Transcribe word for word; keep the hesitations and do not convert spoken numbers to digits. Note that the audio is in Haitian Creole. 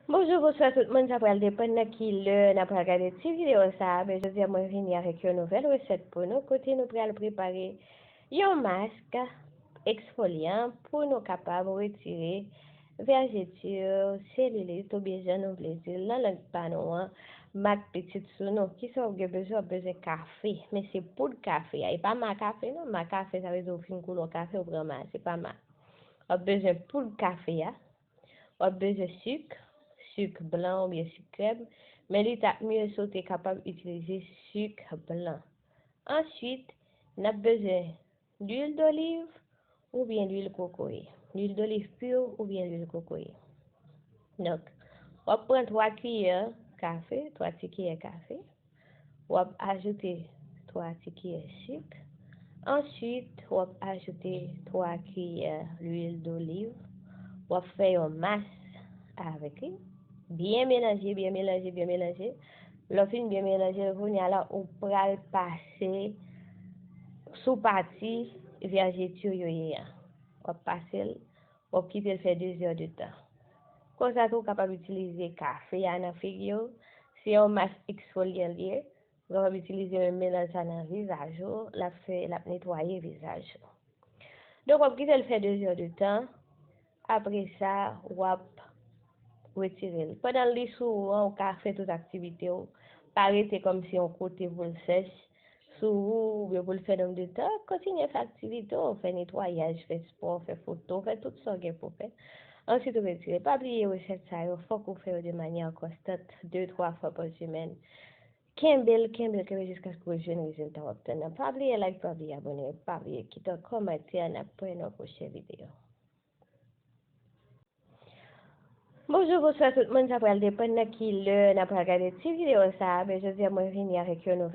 Bonjou, bonswa tout moun, sa pral depann nan ki lè n ap pral gade ti videyo sa a, men jodi a mwen vini avèk yon nouvèl resèt pou nou, kote nou pral prepare yon mask eksfolyan pou nou kapab retire vèjeti, selilit, oubyen jan nou vle di l nan lang pa nou an, mak pitit sou nou. Kisa w gen bezwen? W ap bezwen kafe, men se poud kafe a, e pa ma kafe non, ma kafe sa vle di w fin koule yon kafe, w pran ma, se pa ma. W ap bezwen poud kafe a, w ap bezwen sik, sik blan oubyen sik krèm, men li t ap mye si w te kapab itilize sik blan. Answit, n ap bezwen lwil doliv oubyen lwil kokoye, lwil doliv pi oubyen lwil kokoye. Donk, w ap pran twa kiyè kafe, twa ti kiyè kafe. W ap ajoute twa ti kiyè sik. Answit, w ap ajoute twa kiyè lwil doliv. W ap fè yon mas avèk li. Byen melanje, byen melanje, byen melanje. Lè w fin byen melanje l, kounye a la, ou pral pase sou pati vèjeti yo ye a. W ap pase l, w ap kite l fè de zè de tan. Konsa tou, ou kapab itilize kafe a nan figi w. Se yon mas eksfolyan li ye. Ou kapab itilize menm melanj sa nan vizaj ou, l ap fè, l ap netwaye vizaj ou. Donk, w ap kite l fè de zè de tan. Apre sa, w ap retire l. Pandan li sou ou an, ou ka fè tout aktivite w. Pa rete kòmsi yon kote pou l sèch sou ou, oubyen pou l fè nonm de tan. Kontinye fè aktivite w, fè netwayaj, fè spò, fè foto, fè tout sa w gen pou fè. Answit, ou retire. Pa bliye resèt sa yo, fòk ou fè yo de manyè konstant, de, twa fwa pa semèn. Kenbe l, kenbe l, kenbe l jiskaske w jwenn rezilta w ap tann nan. Pa bliye like, pa bliye abòne, pa bliye kite yon kòmantè, n ap wè nan pwochen videyo. Bonjou, bonswa tout moun, sa pral depann nan ki lè n ap pral gade ti videyo sa a, men jodi a mwen vini avèk yon nouvèl